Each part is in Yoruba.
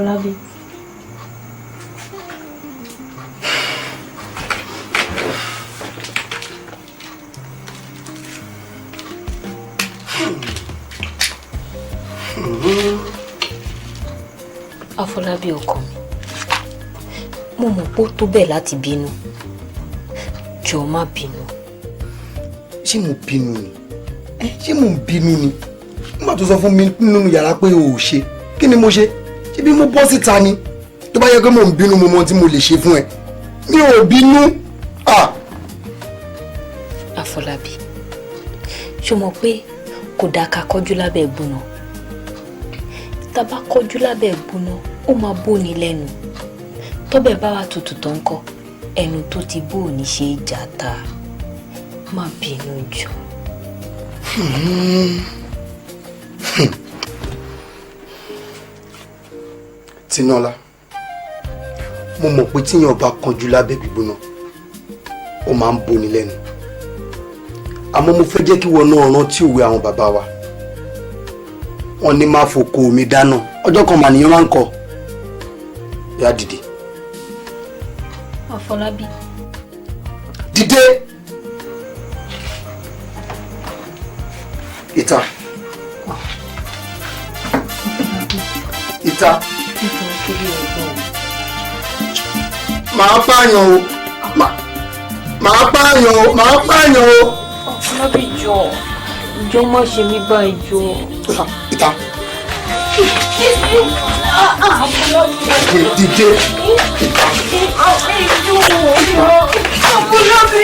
Àfọlábí. Àfọlábí ọkọ mi, mo mọ̀ pé ó tó bẹ́ẹ̀ láti bínú. Jọ̀ọ́ má bínú. Ṣé mo bínú ni? Ṣé mo ń bínú ni? Nígbà tó sọ fún mi nínú yàrá pé o ò ṣe, kí ni mo ṣe? Ṣé bí mo bọ́ síta ni? Tó bá yẹ pé mo ń bínú, mo mọ ohun tí mo lè ṣe fún ẹ. Mi ò bínú. Àfọlábí, ṣó mọ̀ pé kò dáa ká kọjú lábẹ́ gbóná? Tá bá kọjú lábẹ́ gbóná, ó máa bóni lẹ́nu. Tọ́bẹ̀ bá wà tutù tó ń kọ́, ẹnu tó ti bó ò ní ṣe é jà ta. Má bínú jù. Tinúọlá, mo mọ̀ pé tíyàn bá kanjú lábẹ́ gbígbóná, ó máa ń bóni lẹ́nu. Àmọ́ mo fẹ́ jẹ́ kí wọn náà rántí òwe àwọn bàbá wa. Wọ́n ní má fòkó omi dáná, ọjọ́ kan mànìyàn máa ń kọ. Yá dìde. Àfọlábí. Dìde. Ìta. Ìta. Màá pààyàn o. Màá pààyàn o. Màá pààyàn o. Àfọlábí jọ̀ọ́, jọ̀ọ́ má ṣe mí báyìí jọ̀ọ́. Ìta. Dìde. Ìta. Àfọlábí.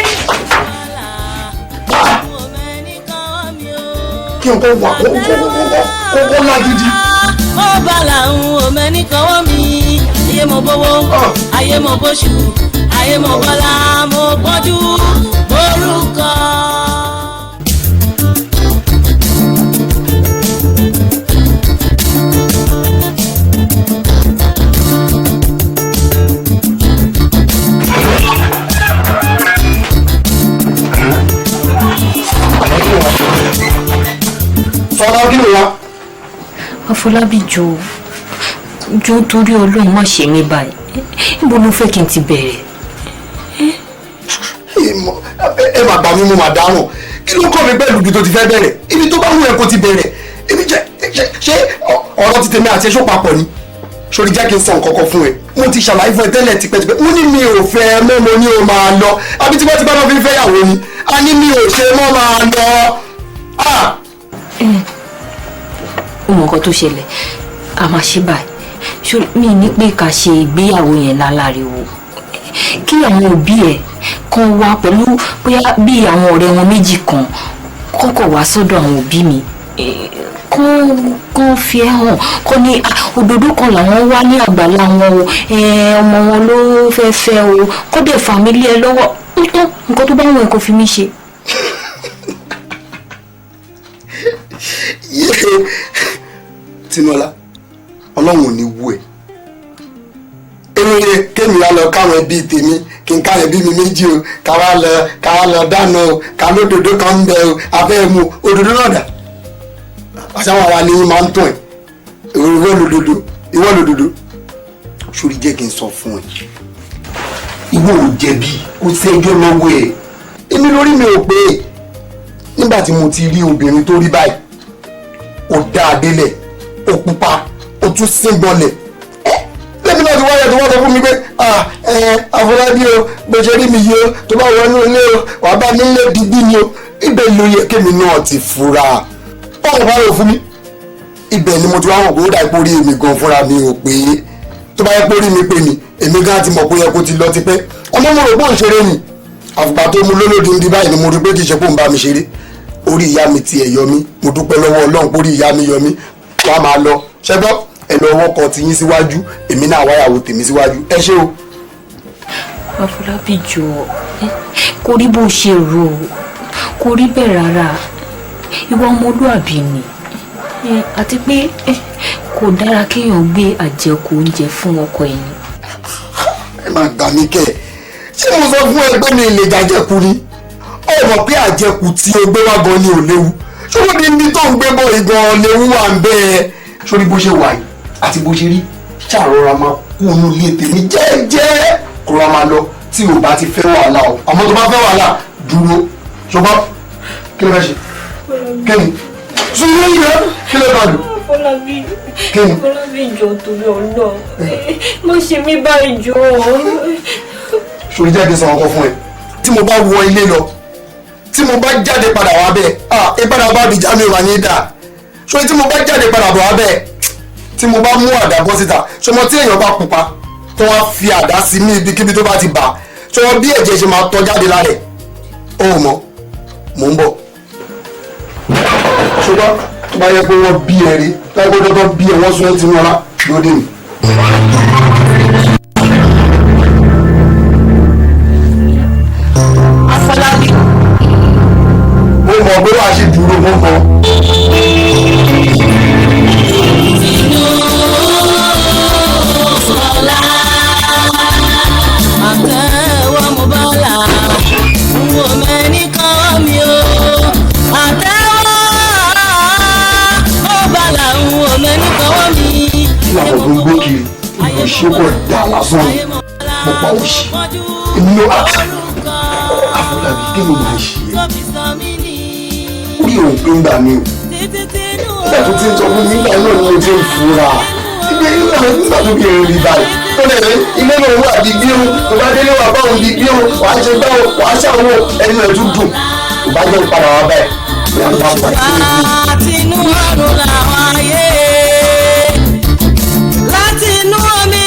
Kí n kò wà kó kó kó kó kó lágídí. Ó bá làwọn òmẹ́ni kọ́wọ́ mi. Ayé mo bówó, ayé mo bóṣù, ayé mo bọ́lá, mo bọ́jú, borúkọ. Sọlá, kí ló wá? Àfọlábí jọ̀ọ́, jọ̀ọ́ torí Ọlọ́run má ṣe mí báyìí. Níbo ló fẹ́ kí n ti bẹ̀rẹ̀? Ẹ má gbà mí, mo mà dáràn. Kí ló kọ́ mi pẹ̀lú ibi tó ti fẹ́ bẹ̀rẹ̀? Ibi tó bá wù ẹ́ kó ti bẹ̀rẹ̀. Ibi jẹ́ ṣé ọ̀rọ̀ ti tèmi àti ẹ̀ṣọ́ papọ̀ ni? Sori, jẹ́ kí n sọ nǹkan kan fún ẹ. Mo ti ṣàlàyé fún ẹ tẹ́lẹ̀ tipẹ́tipẹ́. Mo ní mi ò fẹ́ mọ́, mo ní o máa lọ. Àbí tipẹ́tipẹ́ náà fi ń fẹ́yàwó ni? A ní mi ò ṣe mọ́, máa lọ. Ó mọ nǹkan tó ṣẹlẹ̀, a máa ṣe báyìí. Ṣó mi ní pé ká ṣe ìgbéyàwó yẹn láláriwo, kí àwọn òbí ẹ̀ kan wá pẹ̀lú bóyá bí àwọn ọ̀rẹ́ wọn méjì kan kọ́kọ́ wá sọ́dọ̀ àwọn òbí mi, kán fi ẹ́ hàn, kán ní òdòdó kan làwọn wá ní àgbàlá wọn o, ọmọ wọn ló fẹ́ fẹ́ o, kó dẹ̀ fà mí lé ẹ lọ́wọ́. Ó tán, nǹkan tó bá wọn kò fi mí ṣe. Tinúọlá, Ọlọ́run ò ní wú ẹ. Èmi ni kémi wá lọ káwọn ẹbí tèmi, kí n káwọn ẹbí mi méjì o, ká wá lọ dáná o, ká lódòdó kan ń bẹ o, abẹ́ mu òdòdó náà dà. Àṣàwọn ará ni máa ń tàn ẹ́. Ìwọ lòdòdó, ìwọ lòdòdó. Sórí, jẹ́ kí n sọ fún ẹ. Ìwọ ò jẹ̀bi, kò sẹ́jọ́ lọ́wọ́ ẹ̀. Èmi lórí mi ò pé. Nígbà tí mo ti rí obìnrin tó rí báyìí, ó dá a délẹ̀, ó pupa, ó tún síngbọnlẹ̀. Lẹ́mi náà ti wáyà tó wá sọ fún mi pé Àfọlábí o, bó ṣe rí mi yìí o, tó bá wọnú ilé o, wàá bá mi lé digbí ni o. Ibẹ̀ ló yẹ kémi náà ti fura. Báwo bá rò fún mi? Ibẹ̀ ni mo ti wá wọ̀ pé ó dà pé orí mi gan fúnra mi ò pé. Tó bá yẹ pé orí mi pé ni, èmi gan ti mọ̀ pé ó yẹ kó ti lọ tipẹ́. Ọmọ mo rò pé òun ṣeré ni. Àfìgbà tó mu lólódì ń di báyìí ni mo rí pé kì í ṣe pé òun bá mi ṣeré. Orí ìyá mi tiẹ̀ yọ mí, mo dúpẹ́ lọ́wọ́ Ọlọ́run pé orí ìyá mi yọ mí. Wàá máa lọ, ṣẹ́gbọ́ ẹ lọ ọwọ́ kan ti yín síwájú, èmi náà wáyàwó tèmi síwájú. Ẹ ṣé o. Àfọlábí jọ̀ọ́, kò rí bó ṣe rò ó, kò rí bẹ́ẹ̀ rárá. Ìwà ọmọlúàbí ni, àti pé kò dára kéèyàn gbé àjẹkù oúnjẹ fún ọkọ ẹni. Ẹ máa gbà mí kẹ́ ẹ. Ṣé mo sọ fún ẹ pé mi lè jàjẹkù ni? Ó mọ̀ pé àjẹkù tí o gbé wá gan ni ò léwu. Ṣé wọ́n ní ní tó ń gbé bọ̀ ìgan léwu wà ń bẹ́ẹ̀? Sórí bó ṣe wà yìí àti bó ṣe rí, Ṣàrọ̀ra máa kú inú ilé tèmi jẹ́ẹ́jẹ́, kó ra máa lọ tí o bá ti fẹ́ wàhálà o. Àmọ́ tó bá fẹ́ wàhálà, dúró. Ṣùgbọ́n kí ló fẹ́ ṣe? Kí ni sùúrù yìí? Kí ló bá dùn? Fọlábí. Kí ni? Fọlábí, jọ, torí Ọlọ́run, mo ṣe mí báyìí, jọ. Ṣòrí, jẹ́ kí n sọ ọkọ fún ẹ. Tí mo bá wọ ilé lọ, tí mo bá jáde padà wá bẹ́ẹ̀, ah, ìpadà bá bìjà mi wà ní dà. Ṣòrí, tí mo bá jáde padà bọ̀ wá bẹ́ẹ̀, tí mo bá mú àdá bọ́ síta, ṣọmọ tí èèyàn bá pupa tó wá fi àdá sí ní ibikíbi tó bá ti bà, ṣọmọ bí ẹ̀jẹ̀ ṣe máa tọ́ jáde lára ẹ̀? Ó mọ̀ mò ń bọ̀. Ṣùgbọ́n tó bá yẹ pé wọ́n bí ẹ rí láì pé dọ́tọ́ bí ẹ, wọ́n sún ẹ tinú ọlá lóde mi. Afọlábí. Mo mọ̀ pé wàá ṣì dúró, mo mọ̀. Tinú ọlá àtẹ̀wọ́ mo bá là ń wò mẹ́ni kọ́ mi o. Àtẹ̀wọ́ ó bá là ń wò mẹ́ni kọ́ mi. Kí làwọn tó ń gbé kiri ìlú ṣé kò dà lásán ni mo pa òṣì èmi ló Àfọlábí, kí ló máa ń ṣe é? Orí òun pé ń gbà mí o. Nígbà tó ti ń sọ fún mi nígbà náà ni mo ti ń fura nígbà tó bí erin rí báyìí tó lè rí ilé náà wà bí gbé o. Tó bá délé wà báwọn bí gbé o, wàá ṣe báwo, wàá ṣàwọ ẹnu ẹ̀ tún dùn. Kò bá jẹ́ ìpadà wá báyìí ní àwọn bá wà sí ìlú. Látinú ọ̀run làwọn ayé, látinú omi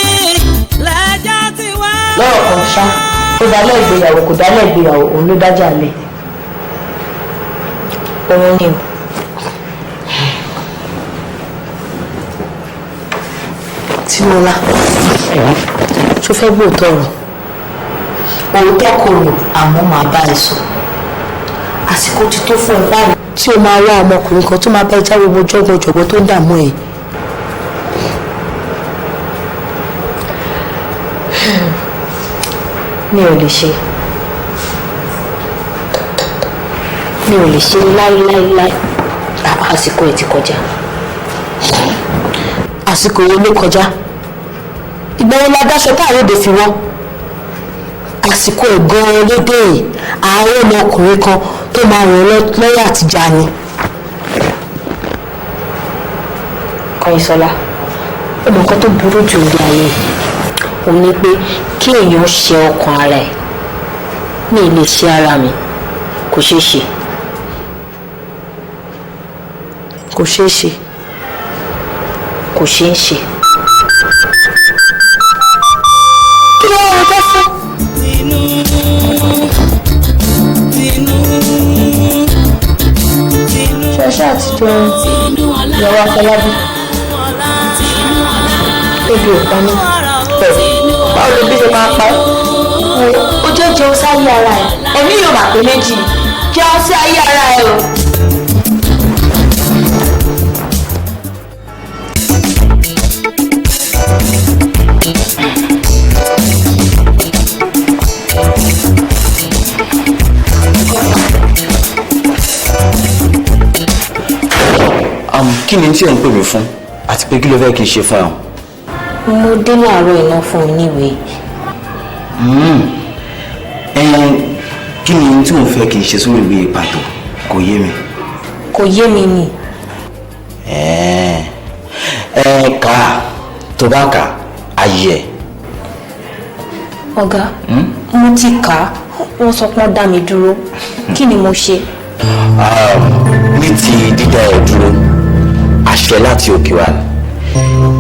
lẹ́jà ti wá. Lọ́rọ̀ kan ṣá, ó dálẹ̀ ìgbéyàwó, kò dálẹ̀ ìgbéyàwó, òun ló dájà lẹ̀. Òun ni o. Tinúọlá, ṣó fẹ́ gbóòótọ́ ọ̀rọ̀? Òótọ́ korò, àmọ́ màá bá ẹ sọ. Àsìkò ti tó fún ẹ báyìí tí o máa wá ọmọkùnrin kan tó máa bá ẹ jáwé gbogbo jọ́gbọ́jọ̀gbọ́ tó ń dààmú ẹ. Mi ò lè ṣe, mi ò lè ṣe láéláéláé. Àsìkò ẹ ti kọjá. Àsìkò wo ló kọjá? Ìgbà wo la dáṣọ táàrí òde fi wọ́n? Àsìkò ẹ̀ gan-an ló dé yìí. Àárẹ̀ ọmọkùnrin kan tó máa ràn ọ́ lọ́yà àtijọ́ ni. Kọ́yìnsọ́lá, ó mọ nǹkan tó burú jù ní ayé, òun ni pé kí èèyàn ṣe ọkàn ara ẹ̀. Mi ì lè ṣe ara mi, kò ṣeé ṣe, kò ṣeé ṣe, kò ṣeé ṣe. Kí ló ń rọjò fún? Tinú, tinú, tinú. Ṣẹṣẹ àtijọ́. Tinú ọlá. Ìyàwó Afọlábí. Ọlá, tinú ọlá. Ebi ò pa mí. Báwo ló bí ṣe máa pa ẹ́? Ó jẹ́ jẹun sáyé ara ẹ̀. Ẹ̀mí yóò mà pé méjì, jẹun sí ayé ara ẹ̀ o. Kí ni tí ò ń pè mí fún, àti pé kí ló fẹ́ kí n ṣe fún ẹ? Mo dé láàárọ̀, iná fún mi níwèé. Ẹn, kí ni tí ò ń fẹ́ kí n ṣe sórí ìwé pàtó? Kò yé mi. Kò yé mi ni. Ẹ ẹ kà á, tó bá kà á ayé ẹ. Ọ̀gá, mo ti kà á, wọ́n sọ pé wọ́n dá mi dúró. Kí ni mo ṣe? Ní ti dídá ẹ dúró, àṣẹ láti òkè wá ni.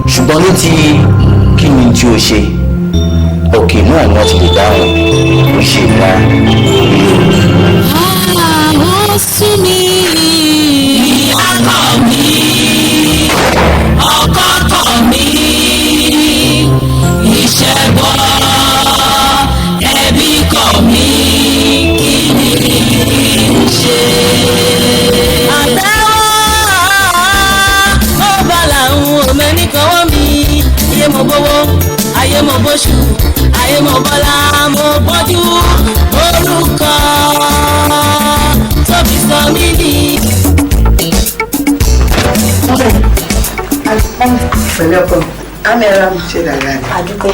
Ṣùgbọ́n ní ti kí ni tí o ṣe, òkè náà ni wọ́n ti lè dáhùn. Kò ṣe ìlà Ó sú mi. Ìyá kọ̀ mí, ọkọ kọ̀ mí, iṣẹ́ bọ́, ẹbí kọ̀ mí, kí ni kí n ṣe? Àtẹ́wọ́ ó bàlà ń wò mẹ́ni kọ́wọ́ mi. Ayé mo bówó, ayé mo bóṣù, ayé mo bọ́lá, mo bọ́jú orúkọ tó fi sọ mí ní. Pẹ̀lẹ́ ọkọ mi. Amẹ́ra mi. Ṣé dáadáa ni? Àdúpẹ́.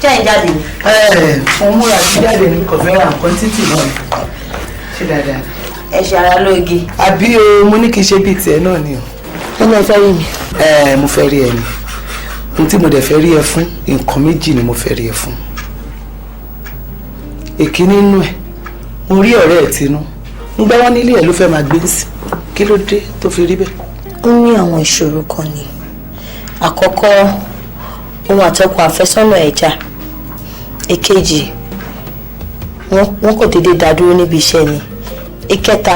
Jẹ́ ìjáde ni. Mo múra sí jáde ní kò fẹ́ ra nǹkan títì náà. Ṣé dáadáa ni? Ẹ ṣe ara lóge. Àbí o, mo ní kí n ṣe bíi tiẹ̀ náà ni o. Ó ní ẹ fẹ́ rí mi. Mo fẹ́ rí ẹ ni. Ohun tí mo dẹ̀ fẹ́ rí ẹ fún, nǹkan méjì ni mo fẹ́ rí ẹ fún. Èkíní inú ẹ̀, mo rí ọ̀rẹ́ ẹ̀ tinú. Ń gbọ́ wọ́n nílé ẹ̀ ló fẹ́ máa gbé sí. Kí ló dé tó fi rí bẹ́ẹ̀? Ó ní àwọn ìṣòro kan ni. Àkọ́kọ́, òun àtọkọ àfẹ́sọ́nà ẹ̀ jà. Èkejì, wọ́n kò déédéé dá dúró níbi iṣẹ́ ni. Ìkẹta,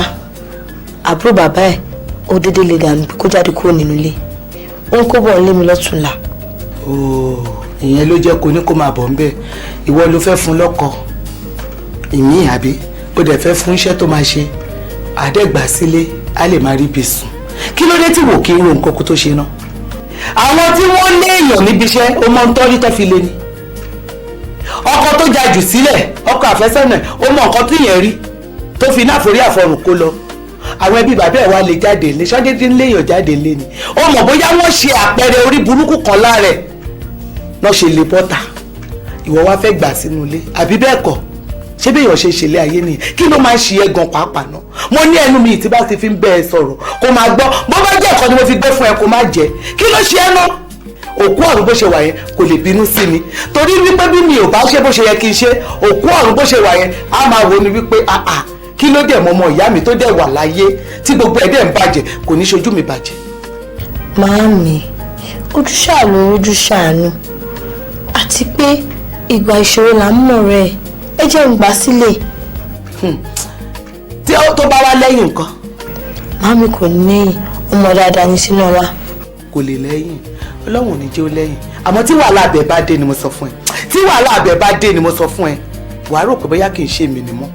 àbúrò bàbá ẹ̀ ó déédéé lè dànù kó jáde kúrò nínú ilé. Ó ń kó bọ̀ nílé mi lọ́tùnla. Ooo, ìyẹn ló jẹ́ kó ní kó máa bọ̀ ńbẹ̀. Ìwọ ló fẹ́ fún lọ́kọ ìmí àbí ó dẹ̀ fẹ́ fún iṣẹ́ tó máa ṣe àdẹ́gbà sílé á lè máa rí ibi sùn. Kí ló dé tí wò kí n ro nǹkan kó tó ṣe náà? Àwọn tí wọ́n lé èèyàn níbi iṣẹ́ ó mọ ń tọ́rí tó fi lé ni. Ọkọ tó ja jù sílẹ̀, ọkọ àfẹ́sọ́nà, ó mọ nǹkan tí yẹn rí tó fi náà forí àfọrùn kó lọ. Àwọn ẹbí bàbá ẹ̀ wá lè jáde lé, ṣọ́dédé ń léèyàn jáde lé ni. Ó mọ̀ bóyá wọ́n ṣe àpẹẹrẹ orí burúkú kan lára ẹ̀ lọ́ ṣe lè bọ́tà. Ìwọ wá fẹ́ gbà sínú ilé àbí bẹ́ẹ̀ kọ́? Ṣé bí èèyàn ṣe ṣẹlẹ̀ ayé nìyẹn? Kí ló máa ń ṣe ẹ́ gan pàápàá náà? Mo ní ẹnu mi tí bá ti fi ń bẹ́ ẹ sọ̀rọ̀ kó máa gbọ́. Bó bá jẹ́ ẹ̀kọ́ ni mo fi gbé fún ẹ kó má jẹ́. Kí ló ṣe ẹ́ náà? Òkú ọ̀run bó ṣe wà yẹn kò lè bínú sí mi torí wípé bí mi ò bá ṣe bó ṣe yẹ kí n ṣe, òkú ọ̀run bó ṣe wà yẹn á máa wo ni wípé àà kí ló dẹ̀ mọ́ ọmọ ìyá mi tó dẹ̀ wà láyé tí gbogbo ẹ̀ dẹ̀ ń bàjẹ́, kò ní ṣojú mi bàjẹ́. Màámi, ojú ṣàánú ojú ṣàánú, àti pé ìgbà ìṣòro là ń mọ̀ rẹ̀, ẹ jẹ́ ń gbà sílẹ̀. Tí ó tó bá wá lẹ́yìn nǹkan. Màámi kò ní lẹ́yìn, ọmọ dáadáa ní sínú ọlá. Kò lè lẹ́yìn, Ọlọ́run ò ní jẹ́ ó lẹ́yìn. Àmọ́ tí wàhálà abẹ bá dé ni mo sọ fún ẹ, tí wàhálà abẹ bá dé ni mo sọ fún ẹ, wàá rò pé bóyá kì í ṣe èmi ni mọ́,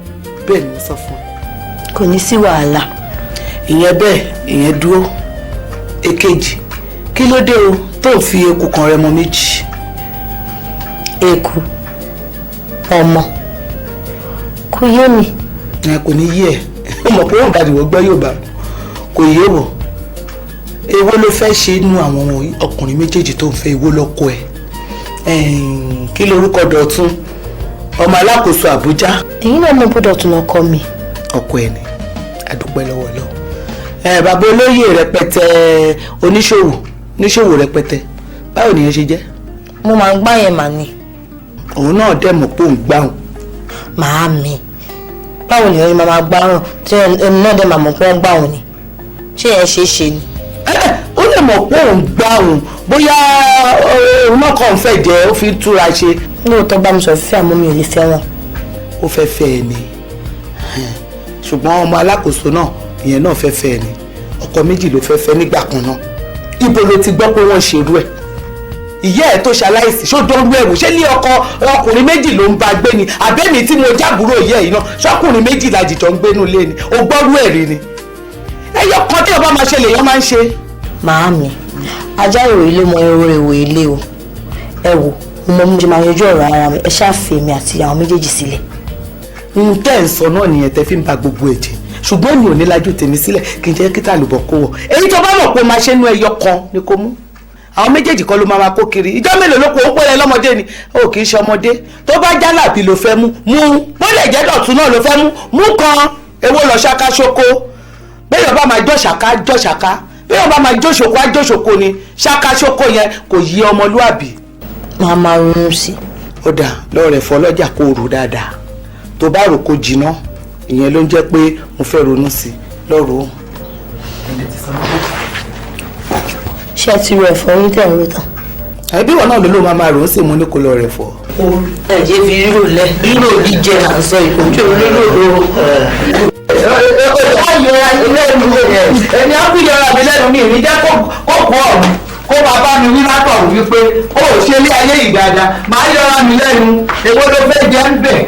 bẹ́ẹ̀ ni mo sọ fún ẹ. Kò ní sí wàhálà. Ìyẹn bẹ́ẹ̀, ìyẹn dúró. Èkejì, kí ló dé o tó fi eku kan rẹ mọ méjì? Eku ọmọ kò yé mi. Ẹ kò ní yé ẹ, ó mọ̀ pé òǹkà ìwọ gbọ́ yóò bá kò yé wọ̀. Èwo ló fẹ́ ṣe inú àwọn ọkùnrin méjèèjì tó ń fẹ́? Èwo lọ́kọ ẹ̀? Kí lorúkọ Dọ̀tun ọmọ alákòóso Àbújá? Èyí náà mo gbọ́dọ̀ tún ọkọ mi. Ọkọ ẹ̀ ni, àdúpẹ́ lọ́wọ́ lọ. Bàbá olóyè rẹpẹtẹ, oníṣòwò oníṣòwò rẹpẹtẹ, báwo nìyẹn ṣe jẹ́? Mo máa ń gbá yẹn mà ni. Òun náà dẹ̀ mọ̀ pé òun gbá òun. Màámi, báwo ni ẹni máa gbá òun tí ẹni náà dẹ̀ máa mọ̀ pé wọ́n gbá òun ni? Ṣé ẹ ṣe é ṣe ni? Ó lè mọ̀ pé òun gbá òun, bóyá òun náà kàn fẹ́ jẹ́ ó fi ń túra ṣe. Lóòótọ́ bá mi sọ fífẹ́, àmọ́ mi ò lè fẹ́ wọn. Ó fẹ́ fẹ́ ẹ ni, ṣùgbọ́n ọmọ alákòóso náà ìyẹn náà fẹ́ fẹ́ ẹ ni. Ọkọ méjì ló fẹ́ fẹ́ nígbà kan náà. Ibo ló ti gbọ́ pé wọ́n ṣerú ẹ̀? Ìyá ẹ̀ tó ṣaláìsí ṣó dórú ẹ̀wò? Ṣé ní ọkọ ọkùnrin méjì ló ń bá gbé ni? Àbẹ́mi tí mo jábúrò ìyá ẹ̀ yìí náà ṣọkùnrin méjì làjìjọ ń gbénú lé ni? O gbọ́rú ẹ̀ rí ni? Ẹyọ kan tí ọba máa ṣe lèèyàn máa ń ṣe. Màámi, ajá ìròyìn ló mọ irun ìwò ilé o. Ẹ wò, mo mọ bí mo ṣe máa yanjú ọ̀rọ̀ ara mi, ẹ ṣáà fi èmi àti àwọn méjèèjì sílẹ̀. N tẹ́ ẹ̀ sọ náà nìyẹn tẹ́ fi ń ba gbogbo ẹ̀ jẹ́, ṣùgbọ́n mi ò ní lajú tèmi sílẹ̀ kí n jẹ́ kí tàlùbọ̀ kó wọ̀. Èyí tó bá mọ̀ pé ó máa ṣe nú ẹyọ kan ni kò mú. Àwọn méjèèjì kan ló máa kó kiri. Ìjọ mélòó ló kó ó pẹ́rẹ́ lọ́mọdé ni? Ó kì í ṣe ọmọdé. Tó bá jálàbí ló fẹ́ mú mú, bó lè jẹ́ Dọ̀tun náà ló fẹ́ mú mú kan. Èwo lọ ṣáká ṣoko? Bẹ́ẹ̀ bá máa jọ́ ṣàká jọ́ ṣàká, bẹ́ẹ̀ bá máa jó ṣoko á jó ṣoko ni. Ṣáká ṣoko yẹn kò yí ọmọlúàbí. Màá máa ronú sí i. Ó dà lọ́ọ̀rẹ̀ fọ́ lọ́jà kó rò dáadáa. Tó bá rò kó jiná, ìyẹn ló ń jẹ́ pé mo fẹ́ ronú sí i lọ́rùú. Ṣé ẹ ti ro ẹ̀fọ́ yín tẹ̀ ń ro tán? Ẹbí wọn náà ló ló máa máa rò ó sì mú ní kó lọ rẹ̀ fọ́. Ẹ jẹ́ fi rírò lẹ, rírò jíjẹ là ń sọ, ìkòjú rírò ro. Èmi á kú yọra mi lẹ́nu mi, èmi jẹ́ kó kó ọ̀run kó máa bá mi wí látọ̀run wípé ó ṣe ilé ayé yìí dáadáa, màá yọra mi lẹ́nu, èwo ló fẹ́ jẹ́ ń bẹ̀.